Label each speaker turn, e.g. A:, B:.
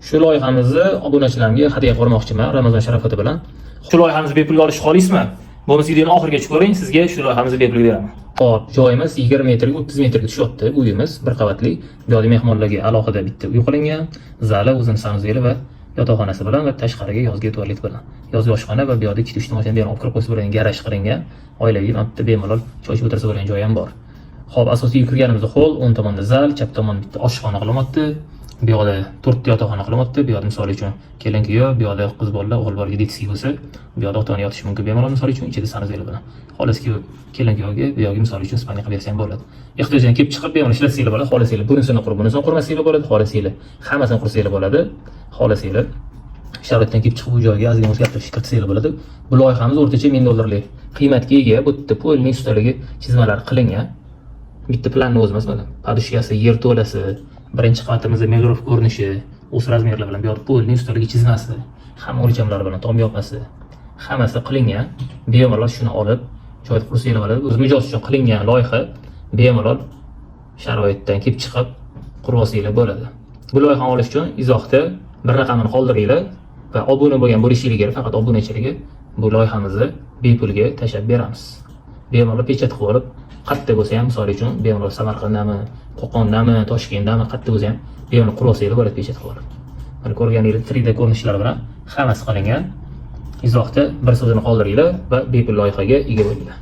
A: Shu loyihamizni obunachilarimga hadya qilmoqchiman Ramazon sharofati bilan. Shu loyihamizni bepulga olishni xohlaysizmi? Bo'lmasa, videoni oxirigacha ko'ring, sizga shu loyihamizni bepulga beraman. Xo'p, joyimiz 20 metrga 30 metrga tushyapti. Uyimiz bir qavatli. Bu yoqda mehmonlarga alohida bitta uy qilingan. Zali, o'zini санузел i va yotoqxonasi bilan va tashqariga yozgi tualet bilan. Yozgi oshxona va bu yoqda ikkita, uchta mashina olib kirib qo'ysa bo'ladigan garaj qilingan. Oilaviy mana bitta bemalol choy ichib o'tirsa bo'ladigan joyi ham bor. Xo'p, asosiy kirganimizda холл, o'ng tomonda zal, chap tomonda bitta oshxona qilyapti. Bu yoqda to'rtta yotoqxona qilyapti. Bu yoqda, misol uchun, kelin kuyov, bu yoqda qiz bolalar, o'g'il bolaga детский bo'lsa, bu yoqda ota ona yotishi mumkin bemalol, misol uchun, ichida санузел i bilan. Xolos, kelin kuyovga bu yoqga, misol uchun, спальня qilib bersa ham bo'ladi. Ehtiyojdan kelib chiqib bemalol ishlatsanglar bo'ladi. Xohlasanglar, bunisini qurib, bunisini qurmasanglar bo'ladi. Xohlasanglar, hammasini qursanglar bo'ladi. Xohlasanglar, sharoitdan kelib chiqib bu joyga ozgina o'zgartirish kiritsanglar bo'ladi. Bu loyihamiz o'rtacha 1000 dollarlik qiymatga ega. Bu yerda полный ustaligi chizmalar qilingan. Bitta planni o'zi emas, mana подушка si, yerto'lasi, birinchi qavatimizda меблировка ko'rinishi, o'z размер lar bilan, bu yoqda полный ustaligi chizmasi, hamma o'lchamlari bilan, tom yopmasi, hammasi qilingan. Bemalol shuni olib joyda qursanglar bo'ladi. O'z mijoz uchun qilingan loyiha, bemalol sharoitdan kelib chiqib qurib olsanglar bo'ladi. Bu loyihani olish uchun izohda bir raqamini qoldiringlar va obuna bo'lgan bo'lishinglar kerak, faqat obunachilarga bu loyihamizni bepulga tashlab beramiz. Bemalol печать qilib olib, qayerda bo'lsa ham, misol uchun, bemalol Samarqanddami, Qo'qondami, Toshkentdami, qayerda bo'lsa ham bemalol qurib olsanglar bo'ladi печать qilib olib. Mana, ko'rganingizdek, 3D ko'rinishlar bilan hammasi qilingan. Izohda bir so'zini qoldiringlar va bepul loyihaga ega bo'linglar.